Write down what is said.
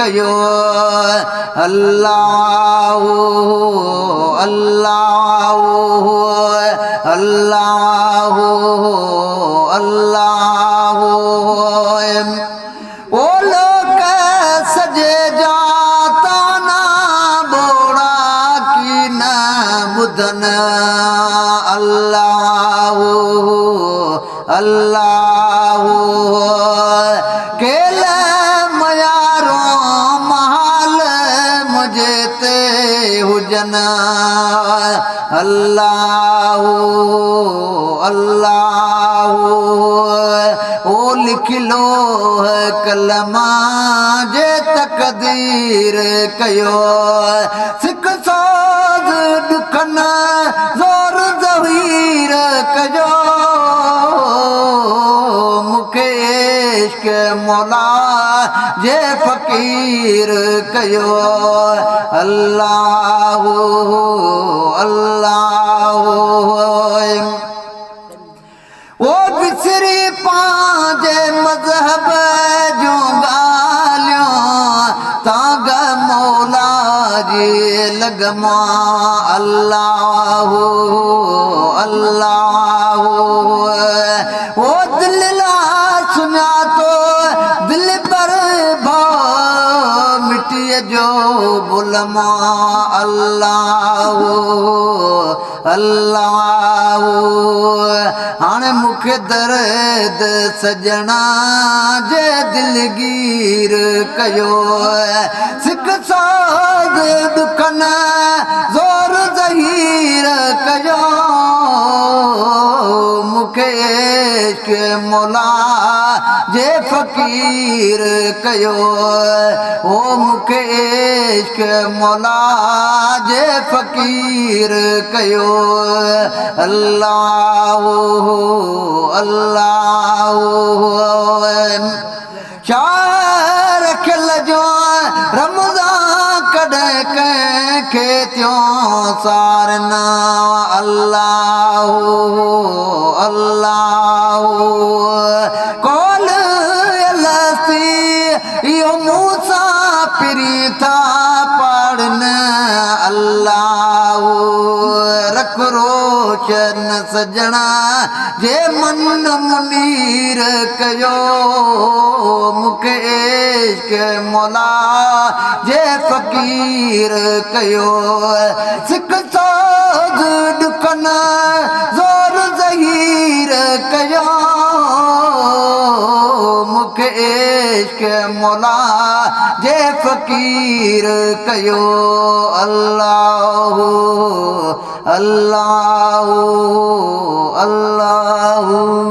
ڪيو. الله الله الله الله. او لوڪ سڄي جا تانا ٻوڙا ڪي نه ٻڌن. الله الله. ڪيل ميارو محال منهنجي تي هجن. الله الله. او لکي لوح ڪلما جي تقدير ڪيو. سڪ سوز ڏکن زور ظهير ڪيو. مونکي عشق مولا جي فقير ڪيو. الله الله. او وسري پنهنجي مذهب جون ڳالهيون، تانگهه مولا جي لڳما. الله الله. او دل لا سڃاتو دلبر ڀاء، مٽيء جو بلما. الله الله. هاڻي مون کي درد سڄڻا جي دلگير ڪيو. سڪ ساز ڏکن زور ظهير ڪيو. مون کي عشق مولا جي فقير ڪيو. او مون کي عشق مولا جي فقير ڪيو. الله الله. شاعر کل جو رمضان ڪڏهن ڪنهن کي ٿيون سارن. الله الله. قول الستي اهو مون سان پرين ٿا پاڙن. الله. رک روشن سڄڻا جي من منير ڪيو. مون کي عشق مولا جي فقير ڪيو. سڪ سوز ڏکن زور ظهير ڪيو. مون کي عشق مولا جي فقير ڪيو. الله الله الله.